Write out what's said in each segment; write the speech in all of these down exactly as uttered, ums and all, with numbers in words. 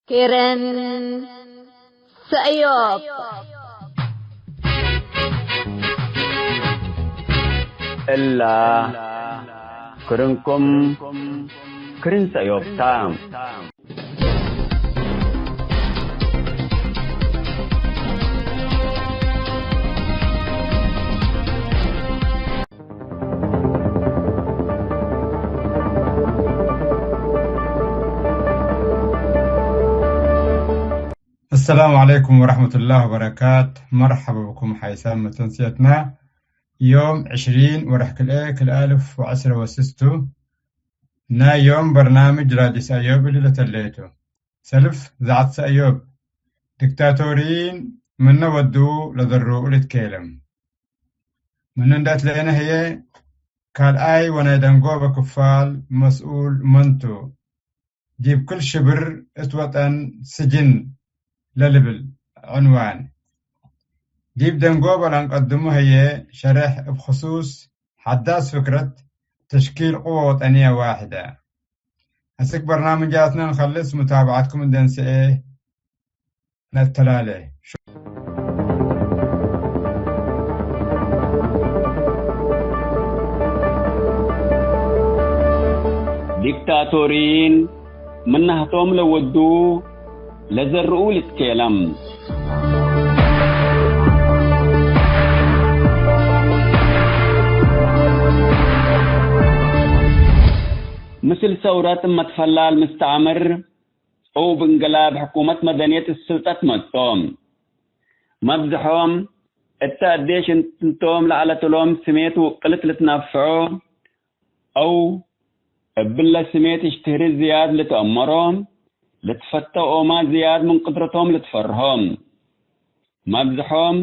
ክርን ሰእዮብ። እላ ክርንኩም ክርን ሰእዮብ ታ። አሰላሙ ዐለይኩም ወረሕመቱላህ ወበረካት። መርሐበ ብኩም ሓይሳም መተንስየትና። ዮም ዕሽሪን ወርሕ ክልኤ ክልኤ አልፍ ወዐስረ ወስስቱ። ናይ ዮም በርናምጅ ራዲስ አዮብ እሊ ለተሌቱ። ሰልፍ ዘዐት ሰእዮብ፣ ዲክታቶሪን ምነ ወዱ ለዘርኡ ልትኬለም። ምኑ እንዴ ትሌነ ህዬ፣ ካልኣይ ወናይ ደንጎበ ክፋል መስኡል መንቱ፣ ዲብ ክል ሽብር እት ወጠን ስጅን ለልብል ዕንዋን። ዲብ ደንጎበ ለእንቀድሙ ህዬ፣ ሸሬሕ እብ ክሱስ ሐዳስ ፍክረት ተሽኪል ቅወ ወጠንየ ዋሕደ። አስክ በርናምጃትነ እንከልስ፣ ሙታብዐትኩም እንዴ እንስኤ ነተላሌ። ዲክታቶሪን ምናህቶም ለወዱ ለዘርኡ ልትኬለም። ምስል ሰውረት እመትፈላል ምስተዕምር እብ እንቅላብ ሕኩመት መደንየት እት ስልጠት መጽኦ። መብዝሖም እተ አዴሽ እንቶም ለዐለት እሎም ስሜት ውቅልት ልትነፍዖ፣ አው እብለ ስሜት እሽትህሪ ዝያድ ልትአመሮ፣ ልትፈተኦማ ዝያድ ምን ቅድረቶም ልትፈርሆ። መብዝሖም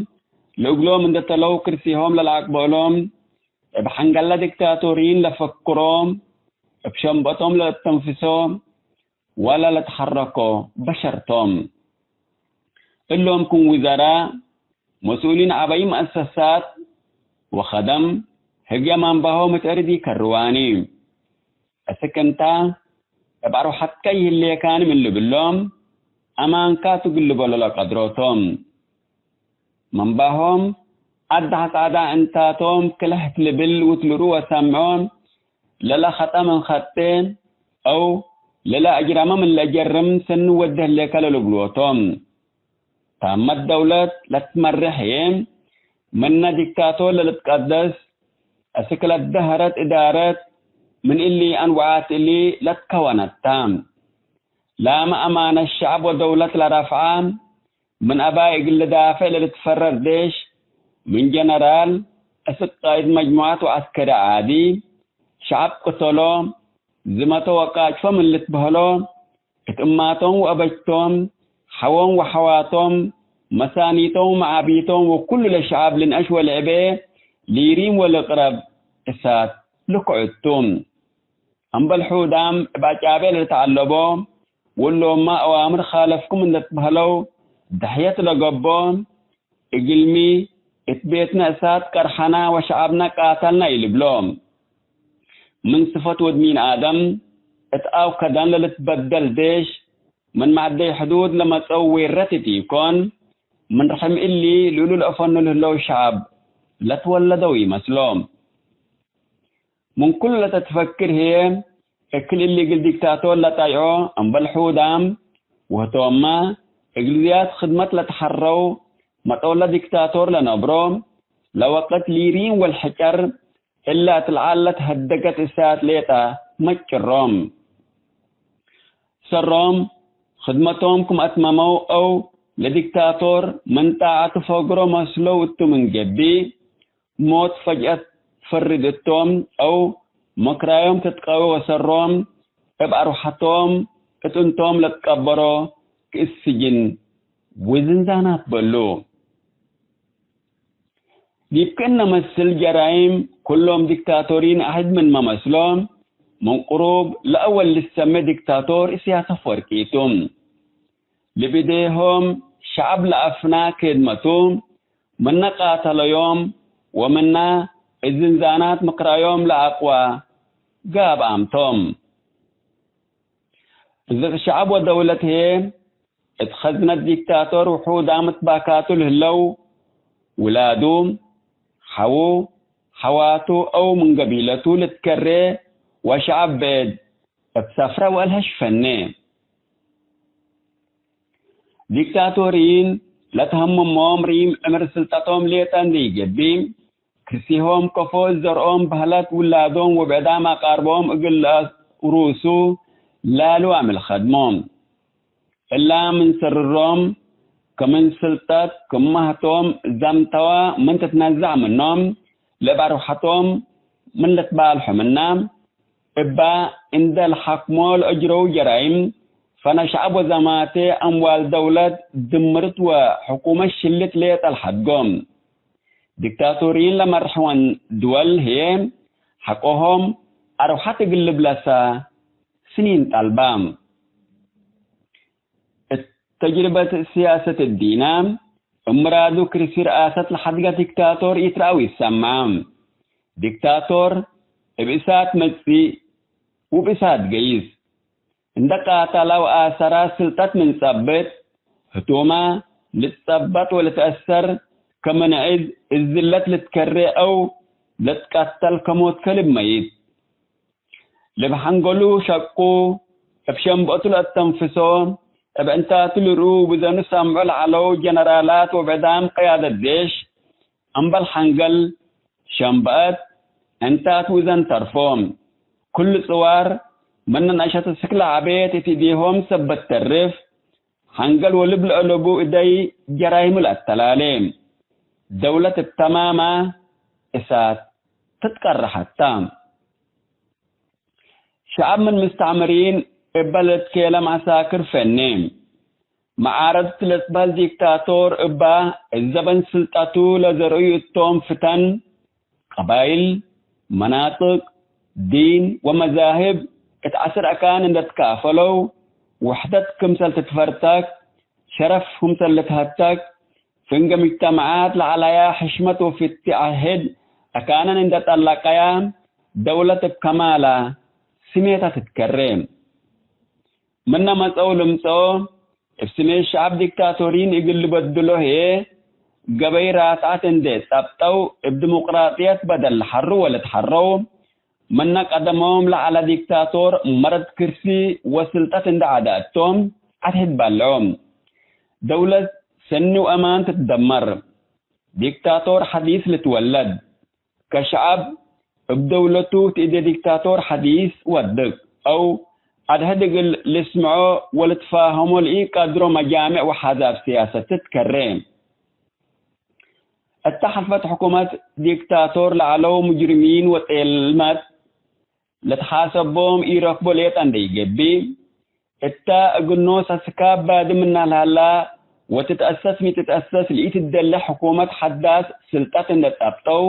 ለእግሎም እንደ ተለው ክርሲሆም ለለአቅበሎም፣ እብ ሐንገለ ዲክታቶሪን ለፈክሮ፣ እብ ሸንበቶም ለእተንፍሶ፣ ወለ ለትሐረኮ በሸር ቶም። እሎም ክም ውዘራእ፣ መስኡሊን ዐበይ መአሰሳት ወከደም ህግየ መንባሆም እት እርድ ኢከርዋኒ። እስክ እንተ እብ አርወሐትከ ይህሌካኒ ምን ልብሎም፣ አማንካ ቱ እግል ልበሎ ለቀድሮ ቶም። መንባሆም አዳሕ ጻዳ እንታቶም ክልህት ልብል ውትልሩ ወሰምዖ፣ ለለከጠ ምን ከጤ፣ አው ለለአጅረመ ምን ለአጀርም ሰኒ ወዴ ህሌከ ለልብልዎ ቶም። ታመት ደውለት ለትመሬሕ ህዬ፣ ምነ ዲክታቶር ለልትቀደስ፣ እስክ ለደሀረት እዳረት ምን እሊ አንወዓት እሊ ለትከወነት ተ። ላመ አማነት ሸዐብ ወደውለት ለረፍዐ፣ ምን አባይ እግል ልዳፌዕ ለልትፈረር ዴሽ፣ ምን ጀነራል እስክ ቃይድ መጅሙዐት ወዐስከሪ ዓዲ፣ ሸዐብ ቅተሎ፣ ዝመቶ ወቃጭፎ ምን ልትበህሎ፣ እት እማቶም ወአበጅቶም፣ ሐዎም ወሐዋቶም፣ መሳኒቶም ወመዓቢቶም ወኩሉ ለሸዐብ ልንአሽ ወልዕቤ፣ ሊሪም ወልቅረብ እሳት ልክዑት ቱ። አምበል ሑዳም እብ አጫቤ ለልትዐለቦ፣ ወሎምመ አዋምር ካለፍኩም እንዴ ትበህለው፣ ደሕየት ለገብኦ፣ እግልሚ እት ቤትነ እሳት ቀርሐና ወሸዐብነ ቃተልና ኢልብሎ። ምን ስፈት ወድ ሚን አደም እት አውከደን ለልትበደል ዴሽ፣ ምን መዐደይ ሕዱድ ለመጸው ዌረት እት ኢኮን፣ ምን ርሕም እሊ ልእሉ ለአፈኑ ለህለው ሸዐብ ለትወለደው ኢመስሎ። ምን ኩሉ ለተትፈክር ህዬ፣ እክል እሊ እግል ዲክታቶር ለጠይዖ እምበል ሑዳም ወህቶምመ እግል ዝያድ ክድመት ለተሐረው መጦለ ዲክታቶር ለነብሮ፣ ለወቅት ሊሪም ወልሕጨር እለ እት ለዐለት ሀደገት እሳት ሌጠ መጭሮም። ሰሮም፣ ክድመቶም ክም አትመመው አው ለዲክታቶር ምን ጣዐቱ ፈግሮ መስለው እቱ ምን ገብእ፣ ሞት ፈጅአት ትፈርድ እቶም አው መክራዮም ትትቀዌ ወሰሮም እብ አርወሐቶም እት እንቶም ለትቀበሮ ክእስ ስጅን ወዝንዛናት በሉ። ዲብ ክእነ መስል ጀራይም ኩሎም ዲክታቶሪን አሕድ ምንመ መስሎ፣ ምን ቅሩብ ለአወል ልሰሜ ዲክታቶር ኢሳያስ አፈወርቂ ቱ። ልብዴሆም ሸዐብ ለአፍና ኬድመቱ፣ ምነ ቃተለዮም ወምነ እዝንዛናት ምክራዮም ለአቅዋ ጋብአም ቶም። እዝቅ ሸዐብ ወደውለት ህዬ፣ እት ኸዝነት ዲክታቶር ውሑዳም እት ባካቱ ለህለው ውላዱ፣ ሐዉ፣ ሐዋቱ አው ምን ገቢለቱ ልትከሬ ወሸዐብ ብዕድ እብ ሰፍረ ወእልሀሽ ፈኔ። ዲክታቶሪን ለተሀምሞም ሪም ዕምር ስልጠቶም ሌጠ እንዴ ኢገብእ፣ ክርሲሆም ከፎ ዘርኦም በህለት ውላዶም ወብዕዳም አቃርቦም እግል ለአውሩሱ ላሉ አምል ከድሞም። እላ ምን ስርሮም፣ ክምን ስልጠት፣ ክም ማህቶም ዘምተወ ምን ትትነዘዕ ምኖም፣ ለእብ አርወሐቶም ምን ልትባልሑ ምና፣ እባ እንደ ለሐክሞ ለአጅረው ጀራይም፣ ፈነ ሸዐብ ወዘማቴ አምዋል ደውለት ድምርት ወሕኩመት ሽልት ሌጠ ለሐድጎም። ዲክታቶሪን ለመርሐወን ድወል ህዬ፣ ሐቆሆም አርወሐት እግል ልብለሰ ስኒን ጠልባ። እት ተጅርበት ስያሰት እዲነ፣ እብ ምራዱ ክርሲ ረአሰት ለሐድገ ዲክታቶር ኢትረአ ወኢትሰመዐ። ዲክታቶር እብ እሳት መጽእ ውብ እሳት ገይስ። እንደ ቃተላ ወአሰራ ስልጠት ምን ጸብጥ፣ ህቱመ ልትጸበጥ ወልትአሰር፣ ከመንዕድ እዝለት ልትከሬ አው ልትቀተል ከሞት ከልብ መይት። ልብ ሐንገሉ ሸቁ፣ እብ ሸንበቱ ለአተንፍሶ፣ እብ ዕንታቱ ልርኡ ውዘኑ ሰምዑ ለዐለው ጀነራላት ወብዕዳም ቅያደት ዴሽ፣ እምበል ሐንገል፣ ሸንበአት፣ ዕንታት ውዘን ተርፎ። ኩሉ ጽዋር፣ ምነ ነአሸት እስክ ለዐቤት እት እዴሆም ሰበት ተርፍ፣ ሐንገል ወልብ ለአለቡ እደይ ጀራይሙ ለአተላሌ። ደውለት እብ ተማማ እሳት ትትቀረሐታ። ሸዐብ ምን ምስተዕምሪን እበ ለትኬለም ዐሳክር ፈኔ። መዓረድት ለትበህል ዲክታቶር እባ እት ዘበን ስልጠቱ ለዘርእዩ እቶም ፍተን፣ ቀባይል፣ መናጥቅ፣ ዲን ወመዛህብ እት ዐስር አካን እንደ ትካፈለው፣ ውሕደት ክምሰል ትትፈርተክ፣ ሸረፍ ክምሰል ልትሀተክ፣ ፍንገ ምጅተመዓት ለዐለያ ሕሽመት ወፍቲ ዐህድ አካነን እንደ ጠለቀያ፣ ደውለት እብ ከማላ ስሜታ ትትከሬ። ምነ መጽአው ልምጽኦ፣ እብ ስሜት ሸዐብ ዲክታቶሪን እግል ልበድሎ ህዬ፣ ገበይ ራትዐት እንዴ ጸብጠው፣ እብ ዲሞቅራጥየት በደል ለሐሩ ወልትሐረው፣ ምነ ቀደሞም ለዐለ ዲክታቶር መረድ ክርሲ ወስልጠት እንዴ ዐደ እቶም፣ አትሕት ባልዖም። ደውለት ሰኒ ወአማን ትትደመር። ዲክታቶር ሐዲስ ልትወለድ። ከሸዐብ እብ ደውለቱ እት እዴ ዲክታቶር ሐዲስ ወድቅ አው አድሕድ እግል ልስምዖ ወልትፋሀሞ ለኢቀድሮ መጃምዕ ወሐዛብ ስያሰት ትትከሬ። እተ ሐልፈት ሕኩመት ዲክታቶር ለዐለው ሙጅሪሚን ወጤልመት ለትሓሰቦም ኢረክቦ ሌጠ እንዴ ኢገብእ፣ እተ እግል ኖስ አስካብ ባዲ ምና ለሀላ ወትትአሰስ ሚ ትትአሰስ ለኢትደለ ሕኩመት ሐዳስ ስልጠት እንዴ ጸብጠው፣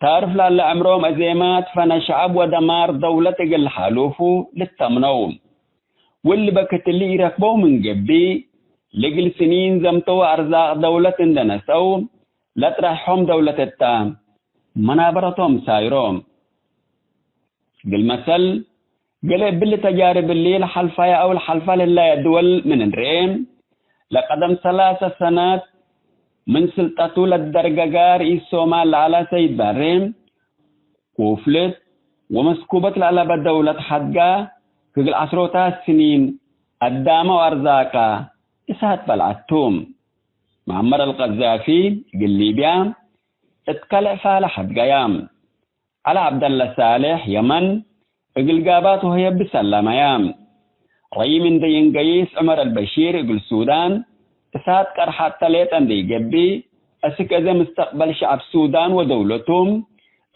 ታርፍ ላለ ዕምሮም አዜማት ፈነ ሸዐብ ወደማር ደውለት እግል ለሓሉፉ ልተምነው። ወእሊ በክት እሊ ኢረክበው ምን ገብእ፣ ለእግል ስኒን ዘምተው አርዛቅ ደውለት እንዴ ነስአው፣ ለጥረሖም ደውለት እተ መናበረቶም ሳይሮ። እግል መሰል፣ ገሌ እብሊ ተጃርብ እሊ ለሐልፋየ አው ለሐልፋ ለህላየ ድወል ምን እንርኤ፣ ለቀደም ሰላሰ ሰነት ምን ስልጠቱ ለደርገጋ ርኢስ ሶማል ለዐለ ሰይድ ባሬ፣ ኩፍልት ወመስኩበት ለአለበ ደውለት ሐድጋ፣ ክግል ዐስሮታት ስኒን አዳመ ወአርዛቀ እሳት በልዐቱ። መዐመር አልቀዛፊ እግል ሊብያ እት ከልዕ ፋለ ሐድገያ። ዐሊ ዐብደለ ሳሌሕ የመን እግል ጋባት ወህየብ ሰለመያ። ረዪም እንዴ ይንገይስ ዑመር አልበሺር እግል ሱዳን እሳት ቀርሐተ ሌጠ እንዴ ኢገብእ፣ አስክ አዜ ምስተቅበል ሸዐብ ሱዳን ወደውለቱ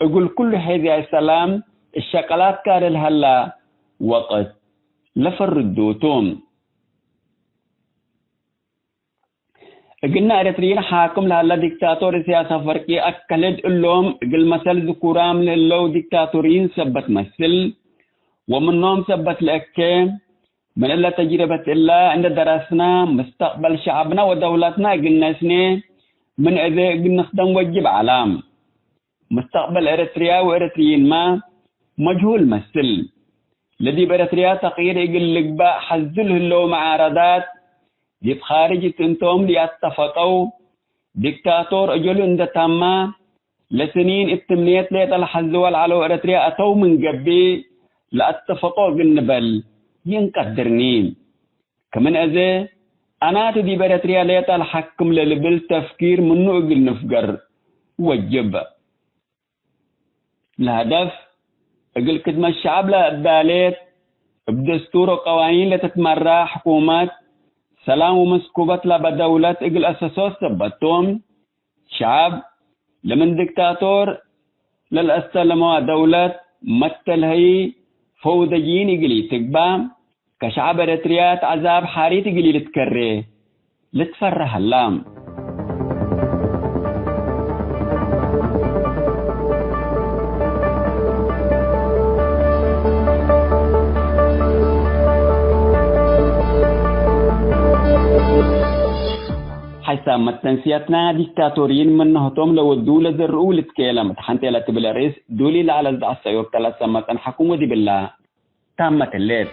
እግል ኩሉ ሔዝያይ ሰላም እሸቀላት ካርል ሀላ ወቅት ለፈርዱቱ። እግልነ ኤረትርዪን ሓክም ለሀለ ዲክታቶር ኢሳያስ አፈወርቂ አከልድ እሎም፣ እግል መሰል ዝኩራም ለህለው ዲክታቶርዪን ሰበት መስል፣ ወምኖም ሰበት ለእኬ፣ ምን እለ ተጅርበት እለ እንደ ደረስነ፣ ምስተቅበል ሸዐብነ ወደውለትነ እግል ነስኔ፣ ምን እዜ እግል ንክደም ወጅብ ዐለ። ምስተቅበል ኤረትርያ ወኤረትርዪንመ መጅሁል መስል። ለዲብ ኤረትርያ ተቅይር እግል ልግበእ ሐዙ ለህለው መዓረዳት፣ ዲብ ኻርጅ እት እንቶም ለኢአተፈቀው ዲክታቶር እጀሉ እንደ ታማ፣ ለስኒን እት ትምኔት ሌጠ ለሐዝወ ለዐለው ኤረትርያ አተው ምን ገብእ፣ ለአተፈቆ እግል ንበል ይእንቀድርኒ። ከምን አዜ፣ አናት ዲብ ኤረትርያ ሌጠ ለሐክም ለልብል ተፍኪር ምኑ እግል ንፍገር ወጅብ። ለሀደፍ፣ እግል ክድመት ሸዐብ ለአባሌት፣ እብ ደስቱር ወቀዋኒን ለትትመራ ሕኩመት፣ ሰላም ወመስኩበት ለበ ደውለት እግል አሰሶት ሰበት ቶም፣ ሸዐብ ለምን ዲክታቶር ለልአስተለመዋ ደውለት መተልሀዪ ፈውደጅይን እግል ኢትግባእ፣ ከሸዐብ ኤረትርያ እት ዐዛብ ሓሪት እግል ኢልትከሬ ልትፈረህ ሀላ። ሐሳብ መተንስያትና ዲክታቶርይን ምንህቶም ለወዱ ለዘርኡ ልትኬለም እት ሐንቴ ለትብል ርእስ ዱሊ ለዐለ ዘዐሰ ዮብ ተለሰመ ጸንሐኩም ወዲብላ። ታመት ህሌት።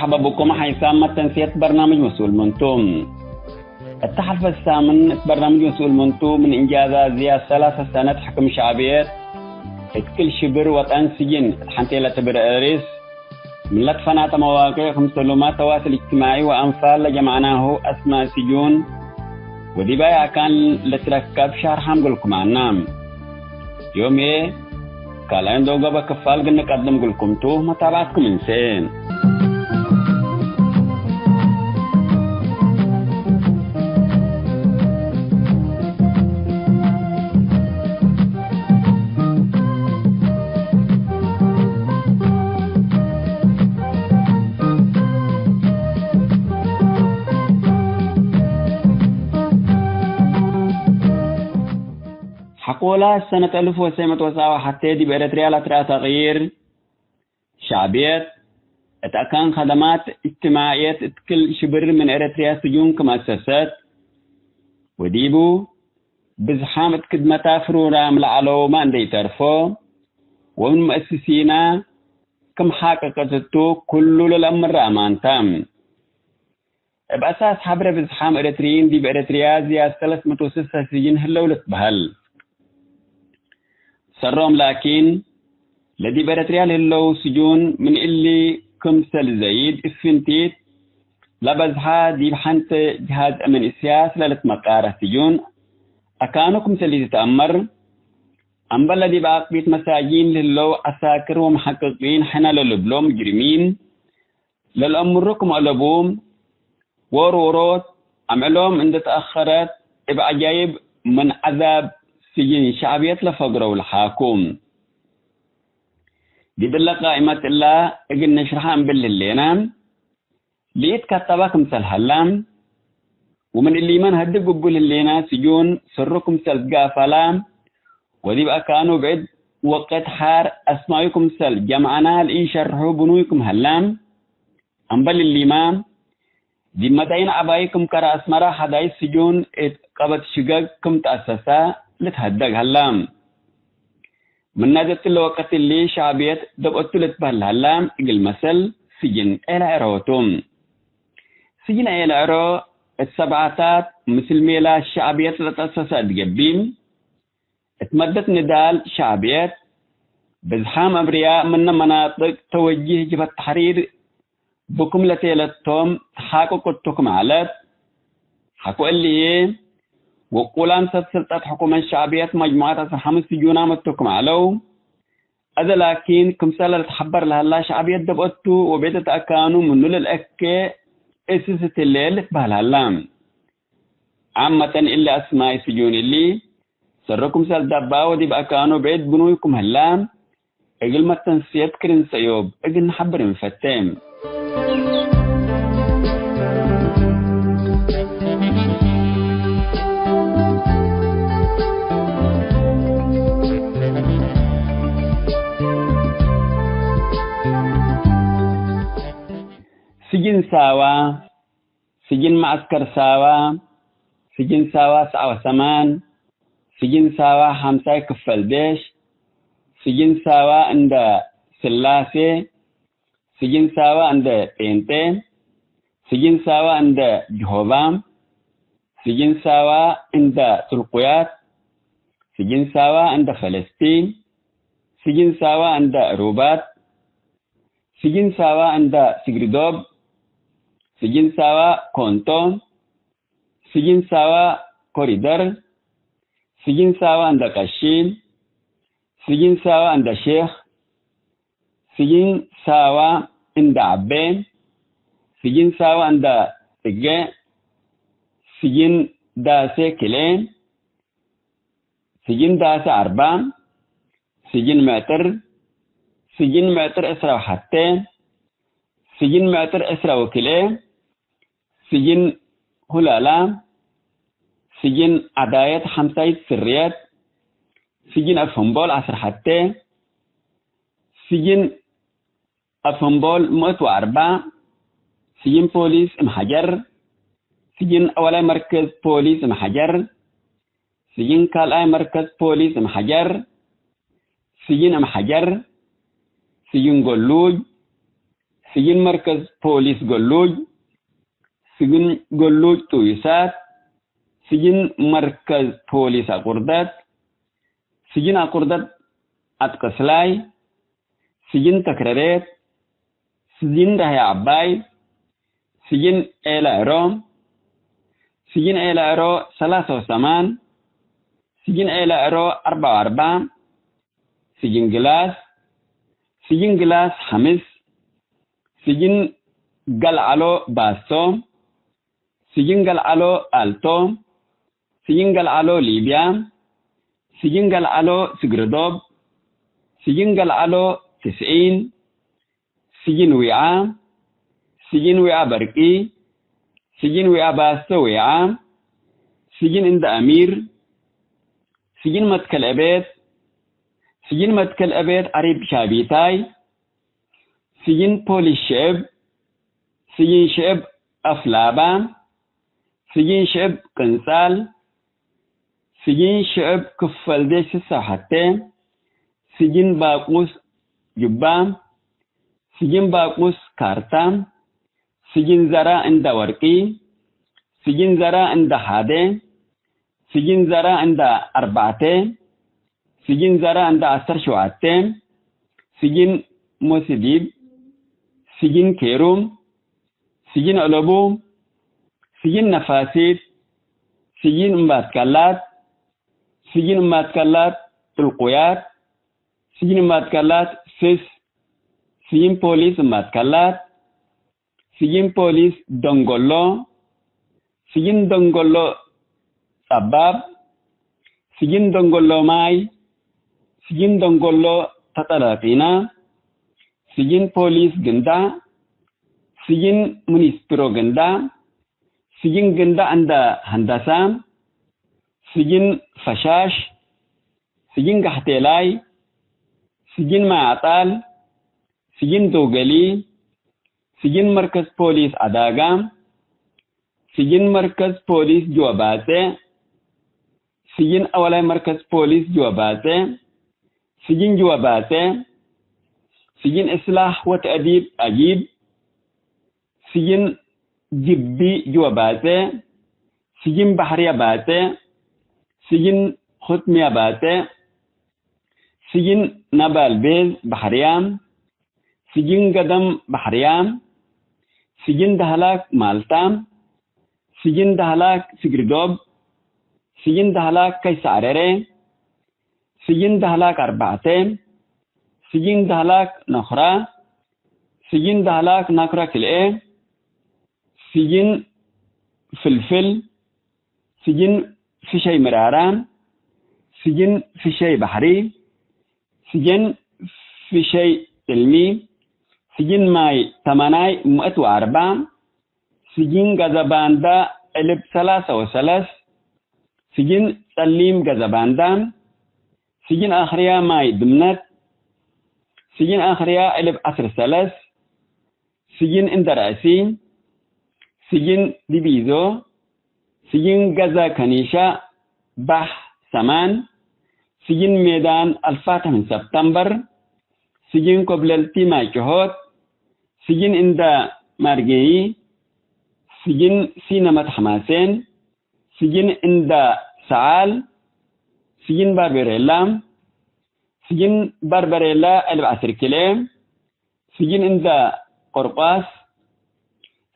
መርሐባ ብኩም ሓይሳም መተንስየት በርናምጅ መስኡል ምንቱ። እተ ሐልፈ ሳምን እት በርናምጅ መስኡል ምንቱ ምን እንጃዛት ዝያድ ሰላሰ ሰነት ሕክም ሸዕብየት እት ክል ሽብር ወጠን ስጅን እት ሐንቴ ለትብር እሪስ ምን ለትፈናተ መዋቅዕ ክምሰሉመ ተዋስል እጅትማዒ ወአንፋል ለጀምዐናሁ አስማእ ስጁን ወዲባይ አካን ለትረከብ ሻርሐም እግልኩም አና። ዮም ህዬ ካልአይን ዶገበ ክፋል ግንቀድም እግልኩም ቱ፣ መታብዐትኩም እንሴ። ሐቆላ ሰነት አልፍ ወሰዕ ምእት ወሰዓ ወሐቴ ዲብ ኤረትርያ ለትረአ ተቅይር፣ ሸዕብየት እት አካን ከደማት እጅትማዕየት እት ክል ሽብር ምን ኤረትርያ ስጁን ክም አሰሰት፣ ወዲቡ ብዝሓም እት ክድመታ ፍሩራም ለዐለውመ እንዴ ኢተርፎ፣ ወምን መአስሲና ክም ሓቀቀት እቱ ኩሉ ለለአምረ አማን ተ። እብ አሳስ ሐብረ ብዝሓም ኤረትርዪን ዲብ ኤረትርያ ዝያድ ሰለስ ምእት ወስሳ ስጅን ህለው ልትበሀል። ሰሮም ላኪን፣ ለዲብ ኤረትርያ ለህለው ስጁን ምን እሊ ክምሰል ዘይድ እፍንቲት ለበዝሐ ዲብ ሐንተ ጅሃዝ አምን እስያስ ለልትመቃረ ስጁን አካኑ ክምሰል ኢትትአመር፣ አምበል ለዲብ አቅቢት መሳጂን ለህለው ዐሳክር ወመሐቅቂን ሕነ ለልብሎም ሙጅሪሚን፣ ለልአምሩ ክም አለቡ፣ ወሮሮት አምዕሎም እንዴ ተአኸረት፣ እብ ዐጃይብ ምን ዐዛብ ስጅን ሸዕብየት ለፈግረው ለሓኩም። ዲብ እለ ቃእመት እላ እግል ነሽርሐ እምብል ህሌነ፣ ለኢትከተበ ክምሰል ሀላ፣ ወምን እሊመ ነሀድግ እቡ ህሌነ ስጁን ሰሩ ክምሰል ትጋፈላ፣ ወዲብ አካኑ ብዕድ ወቅት ሓር አስማዩ ክምሰል ጀምዐና ለኢሸርሑ ብኑይ ክም ሀላ፣ አምበል እሊመ፣ ዲብ መዳይን ዐባይ ክም ከረ አስመረ ሐዳይስ ስጁን እት ቀበት ሽገግ ክም ተአሰሰ ልትሀደግ ሀላ። ምናዘ እትለ ወቅት እሊ ሸዕብየት ደብአቱ ልትበህል ሀላ፣ እግል መሰል ስጅን ዔለ ዕሮ ቱ። ስጅን ዔለ ዕሮ እት ሰብዓታት ምስል ሜላት ሸዕብየት ለተአሰሰ እት ገብእ፣ እት መደት ንዳል ሸዕብየት፣ ብዝሓም አብርያ ምነ መናጥቅ ተወጅህ ጅብሀት ተሕሪር ብኩም ለቴለቶም ተሓቅቁ እቱ ክም ዐለት። ሐቆ እሊ ህዬ፣ ውቁላም ሰብ ስልጠት ሕኩመት ሸዕብየት መጅሙዐት ዐስር ሐምስ ስጁናም እቱ ክም ዐለው። አዜ ላኪን፣ ክምሰል ለልትሐበር ለሀላ ሸዕብየት ደብአቱ ወቤት እት አካኑ ምኑ ለልአኬ እስስ እትሌ ልትበህል ሀላ። ዓመተን እሊ አስማይ ስጁን እሊ፣ ሰሩ ክምሰል ደባ ወዲብ አካኑ ብዕድ ብኑይ ክም ህላ፣ እግል መተንስየት ክርን ሰእዮብ እግል ነሐብር እንፈቴ። ስጅን ሳዋ፣ ስጅን መዐስከር ሳዋ፣ ስጅን ሳዋ ሰዓ ወሰማን፣ ስጅን ሳዋ ሐምሳይ ክፈል ዴሽ፣ ስጅን ሳዋ እንደ ስላሴ፣ ስጅን ሳዋ እንደ ጴንጤ፣ ስጅን ሳዋ እንደ ጅሆባ፣ ስጅን ሳዋ እንደ ቱርቁያት፣ ስጅን ሳዋ እንደ ፈለስጢን፣ ስጅን ሳዋ እንደ ሩባት፣ ስጅን ሳዋ እንደ ስግሪዶብ፣ ስጅን ሳዋ ኮንቶ፣ ስጅን ሳዋ ኮሪደር፣ ስጅን ሳዋ እንደ ቀሺ፣ ስጅን ሳዋ እንደ ሼክ፣ ስጅን ሳዋ እንደ ዐቤ፣ ስጅን ሳዋ እንደ ጽጌ፣ ስጅን ዳሴ ክሌ፣ ስጅን ዳሰ አርባ፣ ስጅን ምዕጥር፣ ስጅን ምዕጥር ዕስራ ወሐቴ፣ ስጅን ምዕጥር ዕስራ ወክልኤ፣ ስጅን ሁላላ፣ ስጅን ዐዳየት ሐምሳይት ስርየት፣ ስጅን አፍህምቦል ዐስር ሐቴ፣ ስጅን አፍህምቦል ምእት ወአርባ፣ ስጅን ፖሊስ እም ሐጀር፣ ስጅን አወላይ መርከዝ ፖሊስ እም ሐጀር፣ ስጅን ካልኣይ መርከዝ ፖሊስ እም ሐጀር፣ ስጅን እም ሐጀር፣ ስጅን ጎሉጅ፣ ስጅን መርከዝ ፖሊስ ገሉጅ፣ ስጅን ገሉጅ ጥዩሳት፣ ስጅን መርከዝ ፖሊስ አቁርደት፣ ስጅን አቁርደት አትቀስላይ፣ ስጅን ተክረሬት፣ ስጅን ዳህያ ዐባይ፣ ስጅን ኤላ ዕሮ፣ ስጅን ኤላ ዕሮ ሰላሳ ወሰማን፣ ስጅን ኤላ ዕሮ አርባ ወአርባ፣ ስጅን ግላስ፣ ስጅን ግላስ ሐምስ፣ ስጅን ገልዓሎ ባስቶ፣ ስጅን ገልዓሎ አልቶ፣ ስጅን ገልዓሎ ሊብያ፣ ስጅን ገልዓሎ ስግርዶብ፣ ስጅን ገልዓሎ ትስዒን፣ ስጅን ዊዓ፣ ስጅን ዊዓ በርቂ፣ ስጅን ዊዓ ባስቶ ዊዓ፣ ስጅን እንደ አሚር፣ ስጅን መትከል እቤት፣ ስጅን መትከል እቤት አሪብ ሻቢታይ፣ ስጅን ፖሊስ ሽዕብ፣ ስጅን ሽዕብ አፍላባ፣ ስጅን ሽዕብ ቅንጻል፣ ስጅን ሽዕብ ክፈል ዴሽ ስሳ ሐቴ፣ ስጅን ባቁስ ጅባ፣ ስጅን ባቁስ ካርታ፣ ስጅን ዘራ እንዳ ወርቂ፣ ስጅን ዘራ እንዳ ሐደ፣ ስጅን ዘራ እንዳ አርባዕተ፣ ስጅን ዘራ እንዳ ዐሰር ሸዋቴ፣ ስጅን ሞሲዲብ፣ ስጅን ኬሩም፣ ስጅን ዕለቡ፣ ስጅን ነፋሲት፣ ስጅን እምባትካላት፣ ስጅን እምባትካላት ጥልቁያት፣ ስጅን እምባትካላት ስስ፣ ስጅን ፖሊስ እምባትካላት፣ ስጅን ፖሊስ ደንጎሎ፣ ስጅን ደንጎሎ ጸባብ፣ ስጅን ደንጎሎ ማይ፣ ስጅን ደንጎሎ ተጠለቂና፣ ስጅን ፖሊስ ግንዳ፣ ስጅን ሚኒስትሮ ግንዳ፣ ስጅን ግንዳ እንደ ሀንደሳ፣ ስጅን ፈሻሽ፣ ስጅን ጋሕቴላይ፣ ስጅን ማይ አጣል፣ ስጅን ዶገሊ፣ ስጅን መርከዝ ፖሊስ አዳጋ፣ ስጅን መርከዝ ፖሊስ ጅወባጼ፣ ስጅን አወላይ መርከዝ ፖሊስ ጅወባጼ፣ ስጅን ጅወባጼ፣ ስጅን እስላሕ ወተእዲብ አጂብ፣ ስጅን ጅቢ ጅወባጼ፣ ስጅን ባሕርያ ባጼ፣ ስጅን ኹትምያ ባጼ፣ ስጅን ነባል ቤዝ ባሕርያ፣ ስጅን ገደም ባሕርያ፣ ስጅን ዳህላክ ማልታ፣ ስጅን ዳህላክ ስግርዶብ፣ ስጅን ዳህላክ ከይሰ አረሬ፣ ስጅን ዳህላክ አርባዕተ፣ ስጅን ዳህላክ ነኽራ፣ ስጅን ዳህላክ ናክራ ክልኤ፣ ስጅን ፍልፍል፣ ስጅን ፍሸይ ምራራ፣ ስጅን ፍሸይ ባሕሪ፣ ስጅን ፍሸይ እልሚ፣ ስጅን ማይ ተመናይ ምእት ወአርባ፣ ስጅን ገዘባንዳ እልብ ሰላሰ ወሰለስ፣ ስጅን ጸሊም ገዘባንዳ፣ ስጅን አክርያ ማይ ድምነት፣ ስጅን አክርያ እልብ ዐስር ሰለስ፣ ስጅን እንደራእሲ፣ ስጅን ዲቢዞ፣ ስጅን ገዛ ከኒሻ ባሕ ሰማን፣ ስጅን ሜዳን አልፋትሕ ምን ሰብተምበር፣ ስጅን ኮብለልቲ ማይ ጭሆት፣ ስጅን እንዳ ማርጌይ፣ ስጅን ሲነመት ሐማሴን፣ ስጅን እንዳ ሰዓል፣ ስጅን ባርቤሬላ፣ ስጅን ባርበሬላ እልብ ዐስር ኪሌ፣ ስጅን እንዳ ቆርቋስ፣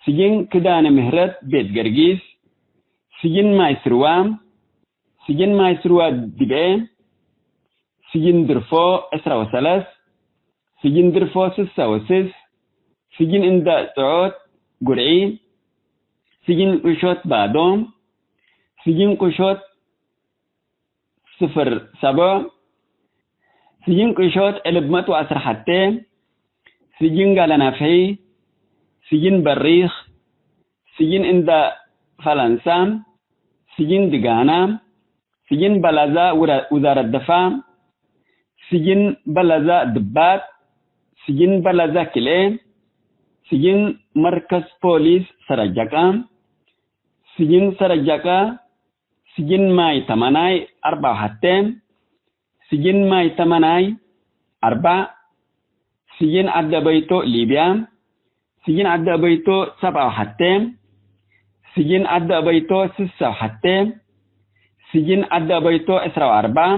ስጅን ክዳነ ምህረት ቤት ገርጊስ፣ ስጅን ማይ ስርዋ፣ ስጅን ማይ ስርዋ ድብኤ፣ ስጅን ድርፎ ዕስራ ወሰለስ፣ ስጅን ድርፎ ስሳ ወስስ፣ ስጅን እንዳ ጽዖት ጉርዒ፣ ስጅን ቁሾት ባዶ፣ ስጅን ቁሾት ስፍር ሰቦ፣ ስጅን ቁሾት እልብ መት ወዐስር ሐቴ፣ ስጅን ጋለ ናፍሒ፣ ስጅን በሪኽ፣ ስጅን እንዳ ፈለንሳ፣ ስጅን ድጋና፣ ስጅን በላዛ ውራ-፣ ውዛረት ደፋ፣ ስጅን በላዛ ድባጥ፣ ስጅን በላዛ ክልኤ፣ ስጅን መርከዝ ፖሊስ ሰረጀቃ፣ ስጅን ሰረጀቃ፣ ስጅን ማይ ተመናይ አርባ ወሐቴ፣ ስጅን ማይ ተመናይ አርባ፣ ስጅን ዐደ በይቶ ሊብያ፣ ስጅን ዐዲ አበይቶ ሰብዓ ወሐቴ። ስጅን ዐዲ አበይቶ ስሳ ወሐቴ። ስጅን ዐዲ አበይቶ ዕስራ ወአርበዕ።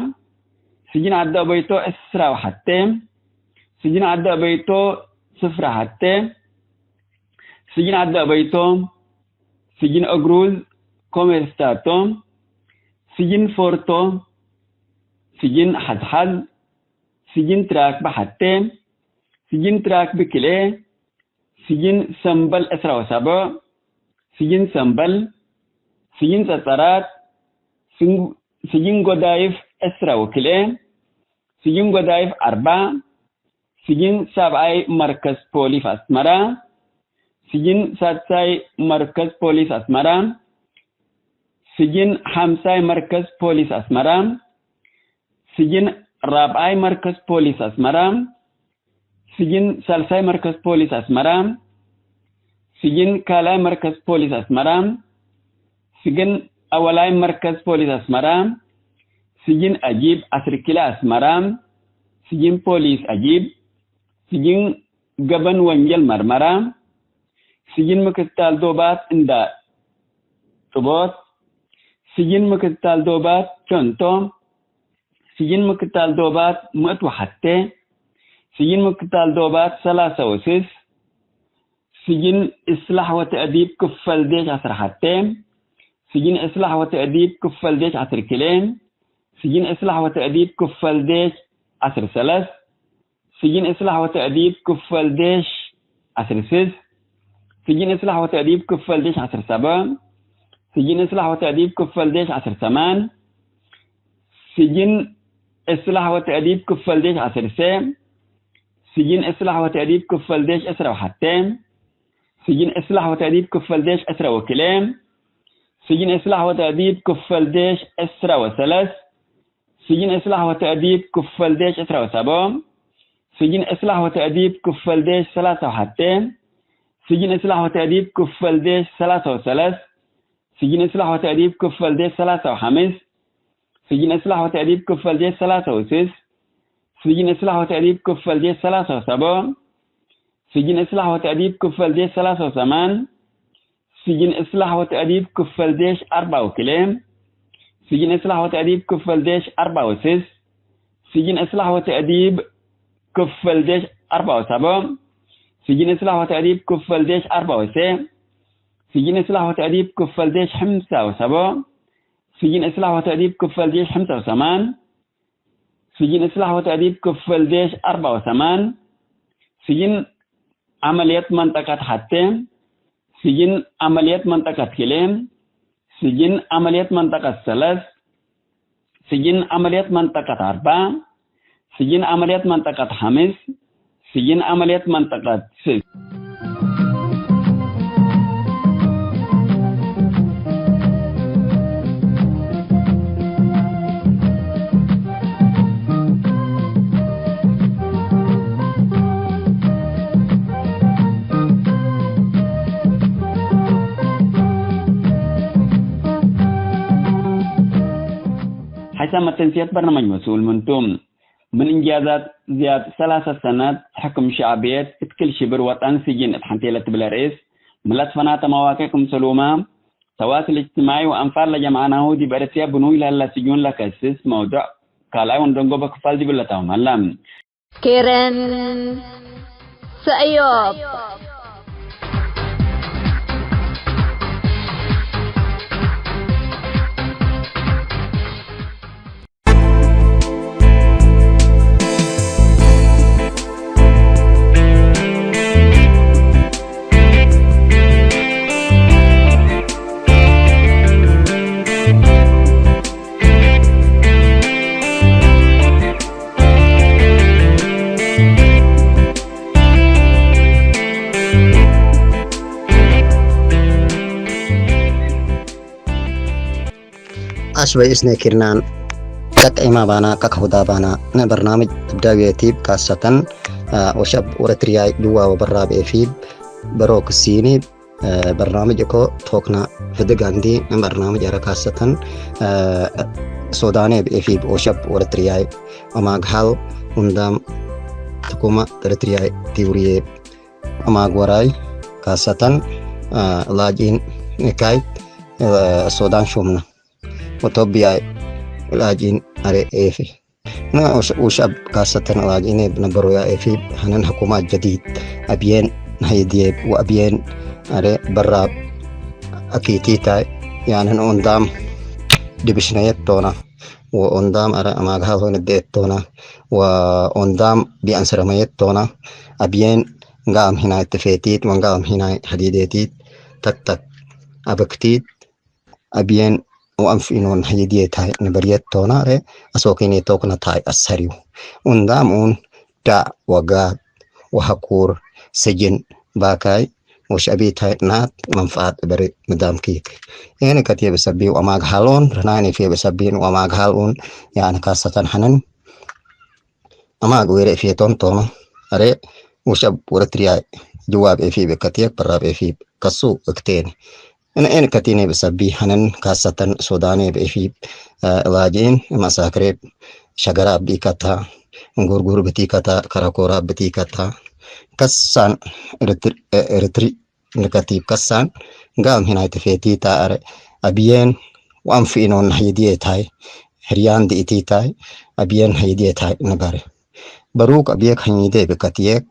ስጅን ዐዲ አበይቶ ዕስራ ወሐቴ። ስጅን ዐዲ አበይቶ ስፍራ ሐቴ። ስጅን ዐዲ አበይቶ፣ ስጅን እግሩዝ ኮሜርስ ታቶም፣ ስጅን ፎርቶ፣ ስጅን ሐዝሐዝ፣ ስጅን ትራክብ ሐቴ፣ ስጅን ትራክብ ክልኤ፣ ስጅን ሰምበል ዕስራ ወሰብዕ፣ ስጅን ሰምበል፣ ስጅን ጸጸራት፣ ስን-፣ ስጅን ጎዳይፍ ዕስራ ወክልኤ፣ ስጅን ጎዳይፍ አርበዕ፣ ስጅን ሳብዓይ መርከዝ ፖሊስ አስመራ፣ ስጅን ሳድሳይ መርከዝ ፖሊስ አስመራ፣ ስጅን ሐምሳይ መርከዝ ፖሊስ አስመራ፣ ስጅን ራብዓይ መርከዝ ፖሊስ አስመራ፣ ስጅን ሳልሳይ መርከዝ ፖሊስ አስመራ፣ ስጅን ካልኣይ መርከዝ ፖሊስ አስመራ፣ ስጅን አወላይ መርከዝ ፖሊስ አስመራ፣ ስጅን አጂብ ዐስር ኪሎ አስመራ፣ ስጅን ፖሊስ አጂብ፣ ስጅን ገበን ወንጀል መርመራ፣ ስጅን ምክትታል ዶባት እንዳ ጥቦት፣ ስጅን ምክትታል ዶባት ቸንቶ፣ ስጅን ምክትታል ዶባት ምእት ወሐቴ፣ ስጅን ምክትታል ዶባት ሰላሳ ወስስ፣ ስጅን እስላሕ ወተእዲብ ክፈል ዴሽ ዐስር ሐቴ፣ ስጅን እስላሕ ወተእዲብ ክፈል ዴሽ ዐስር ክልኤ፣ ስጅን እስላሕ ወተእዲብ ክፈል ዴሽ ዐስር ሰለስ፣ ስጅን እስላሕ ወተእዲብ ክፈል ዴሽ ዐስር ስስ፣ ስጅን እስላሕ ወተእዲብ ክፈል ዴሽ ዐስር ሰብዕ፣ ስጅን እስላሕ ወተእዲብ ክፈል ዴሽ ዐስር ሰማን፣ ስጅን እስላሕ ወተእዲብ ክፈል ዴሽ ዐስር ሴ፣ ስጅን እስላሕ ወተእዲብ ክፈል ዴሽ ዕስራ ወሐቴ፣ ስጅን እስላሕ ወተእዲብ ክፈል ዴሽ ዕስራ ወክልኤ፣ ስጅን እስላሕ ወተእዲብ ክፈል ዴሽ ዕስራ ወሰለስ፣ ስጅን እስላሕ ወተእዲብ ክፈል ዴሽ ዕስራ ወሰብዕ፣ ስጅን እስላሕ ወተእዲብ ክፈል ዴሽ ሰላሳ ወሐቴ፣ ስጅን እስላሕ ወተእዲብ ክፈል ዴሽ ሰላሳ ወሰለስ፣ ስጅን እስላሕ ወተእዲብ ክፈል ዴሽ ሰላሳ ወሐምስ፣ ስጅን እስላሕ ወተእዲብ ክፈል ዴሽ ሰላሳ ወስስ፣ ስጅን እስላሕ ወተእዲብ ክፈል ዴሽ ሰላሳ ወሰብዕ፣ ስጅን እስላሕ ወተእዲብ ክፈል ዴሽ ሰላሳ ወሰማን፣ ስጅን እስላሕ ወተእዲብ ክፈል ዴሽ አርበዕ ወክልኤ፣ ስጅን እስላሕ ወተእዲብ ክፈል ዴሽ አርበዕ ወስስ፣ ስጅን እስላሕ ወተእዲብ ክፈል ዴሽ አርበዕ ወሰብዕ፣ ስጅን እስላሕ ወተእዲብ ክፈል ዴሽ አርበዕ ወሴ፣ ስጅን እስላሕ ወተእዲብ ክፈል ዴሽ ሐምሳ ወሰብዕ፣ ስጅን እስላሕ ወተእዲብ ክፈል ዴሽ ሐምሳ ወሰማን፣ ስጅን እስላሕ ወተእዲብ ክፈል ዴሽ አርበዕ ወሰማን፣ ስጅን ዐመልየት መንጠቀት ሐቴ፣ ስጅን ዐመልየት መንጠቀት ክልኤ፣ ስጅን ዐመልየት መንጠቀት ሰለስ፣ ስጅን ዐመልየት መንጠቀት አርበዕ፣ ስጅን ዐመልየት መንጠቀት ሐምስ፣ ስጅን ዐመልየት መንጠቀት ስስ። ሐይሳም መተንስየት በርናመጅ መስኡል ምንቱ። ምን እንጃዛት ዝያድ ሰላሰ ሰነት ሕክም ሸዕብየት እት ክል ሽብር ወጠን ስጅን እት ሐንቴ ለትብለ ርእስ፣ ምን ለትፈናተ መዋቅዕ ክምሰሉመ፣ ተዋስል እጅትማዒ ወአንፋር ለጀምዐናሁ ዲብ ኤረትርያ ብኑይ ለህለ ስጁን ለከስስ መውዱዕ ካልኣይ ወንደንጎበ ክፋል ዲብለ ተምመለ። ኬረን ሰእዮብ። አሽበይ እስኔ ኪርናን፣ ከክ ዒማ ባና፣ ከክ ሁዳ ባና፣ ነ በርናምጅ እብዳውየ ቲብ ካሰተን፣ አ፣ ወሸብ ወረትርያይ ድዋ ወበራብ ኤፊብ በሮክ ሲኒብ፣ አ፣ በርናምጅ እኮ ቶክና ፍድግ አንዲ ምን በርናምጅ አረ ካሰተን፣ አ፣ ሶዳኔ ብኤፊብ ወሸብ ወረትርያይ አማግሃል ሁንዳም ትኩመ እርትርያይ ቲውርዬ አማግ ወራይ ካሰተን፣ አ፣ ላጅኢን እካይ፣ አ፣ ሱዳን ሹምነ ወቶብያይ ላጅኢን አሬ ኤፊ። ነ ውሽ-፣ ውሸብ ካሰተን ላጅኢን ነበሮያ ኤፊ፣ ሀነን ሕኩማት ጀዲድ አብዬን ነሀይድዬ ወአብዬን አሬ በራብ አኪቲታይ፣ ያንን ኦንዳም ድብሽነየት ቶና። ወኦንዳም አረ አማግሃል ሆን እዴት ቶና፣ ወኦንዳም ቢአንስረመየት ቶና፣ አብዬን ጋም ሂናይ ትፌቲት ወንጋም ሂናይ ሐዲዴቲት፣ ተክተክ አበክቲት፣ አብዬን ወአንፊኖን ሐይድዬታይ ንበርየት ቶና፣ አረ አሶኬኔ ቶክነታይ አሰሪው። ኦንዳም ኡን ዳዕ ወጋት ወሐኩር፣ ስጅን፣ ባካይ ወሸዕቢታይ ናት መንፈዓት እበሪ ንዳም ኪክ። ኤነ ከቴ ብሰቢ ወአማግ ሐሎን፣ ረናይነ ፌ ብሰቢን ወአማግ ሐልኡን፣ ያኒ ካሰተን ሐነን አማግ ዌረ ፌቶን ቶኖ፣ አሬ ውሸብ ወረትርያይ ጅዋብ ኤፊ ብከቴ፣ በራብ ኤፊ ከሱ እክቴን። እነ ኤን ከቲኔ ብሰቢ ሐነን ካሰተን ሱዳኔ ብኤፊብ፣ እ፣ ላጅኢን መሳክሬብ ሸገራብ ብኢከታ፣ እንጉርጉር ብቲከታ፣ ከረኮራብ ብቲከታ፣ ከሳን ኤርትሪ፣ እ፣ ኤርትሪ ንከቲብ ከሳን ጋም ሂናይ ትፌቲታ አረ አብዬን ወአንፊኖን ሐይድዬታይ፣ ህርያን ድኢቲታይ አብዬን ሐይድዬታይ ንበሪ። በሩክ አብዬክ ሐኝዴ ብከትዬክ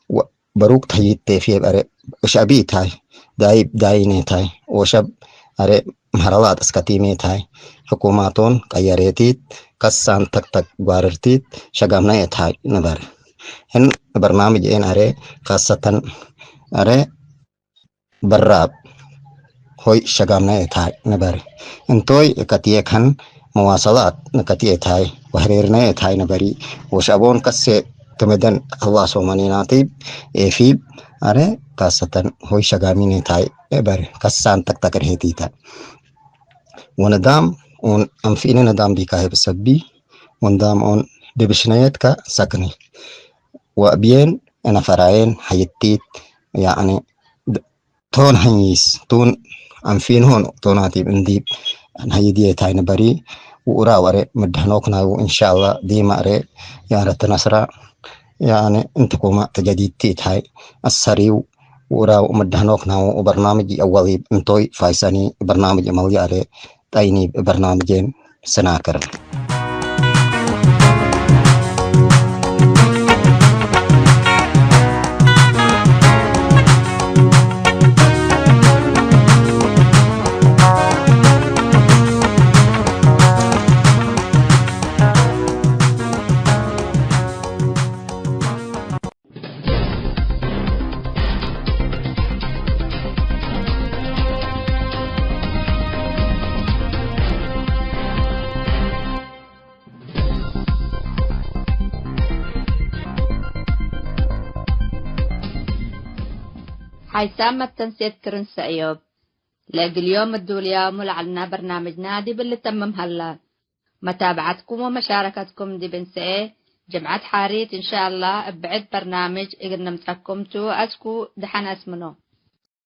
ወ-፣ በሩክ ተህይት ቴፍዬ በረ እሸቢታይ ዳይብ ዳይኔታይ ወሸብ አረ መህረላት እስከቲሜታይ ሕኩማቶን ቀየሬቲት ከሳን ተክተክ ጓርርቲት ሸጋምናየታይ ንበር። ህን በርናምጅ ኤን አረ ካሰተን አረ በራብ ሆይ ሸጋምናየታይ ንበር። እንቶይ ከትዬ ከን መዋሰላት ንከትዬታይ ወህሬርናየታይ ንበሪ። ወሸቦን ከሴ ትምደን ክላሶ መኒናቲብ ኤፊብ አረ ካሰተን ሆይ ሸጋሚኔታይ እበር ከሳን ተክተክ ርሄቲተ። ወንዳም ኦን አንፊነ ንዳም ዲካሄ ብሰቢ ወንዳም ኦን ድብሽነየትከ ሰክኒ ወአብዬን እነ ፈራዬን ሐይቲት ያኒ ቶን ሐይስ ቱን አንፊንሆን ቶናቲብ እንዲብ ሐይድዬታይ ንበሪ። ውኡራ ወሬ ምድህኖክ ናዩ እንሻላ ዲማ ሬ ያረተ ነስራ ያኒ እንትኩማ ተጀዲድቲት ሀይ አሰሪው ውራው ምድህኖክ ናሙ በርናምጅ አወሊብ እንቶይ ፋይሰኒ በርናምጅ መልያ አለ። ጠይኒ በርናምጄን ስናክር። ሓይሳም መተንሴት ክርን ሰእዮብ። ለእግል ዮም እዱልያሙ ለዐልና በርናምጅና ዲብ ልተምም ሀላ። መታብዐትኩም ወመሻረከትኩም ዲብ እንሰኤ ጅምዐት ሓሪት እንሻአላህ እብ ብዕድ በርናምጅ እግል ነምጸኩም ቱ። አስኩ ደሐን አስምኖ።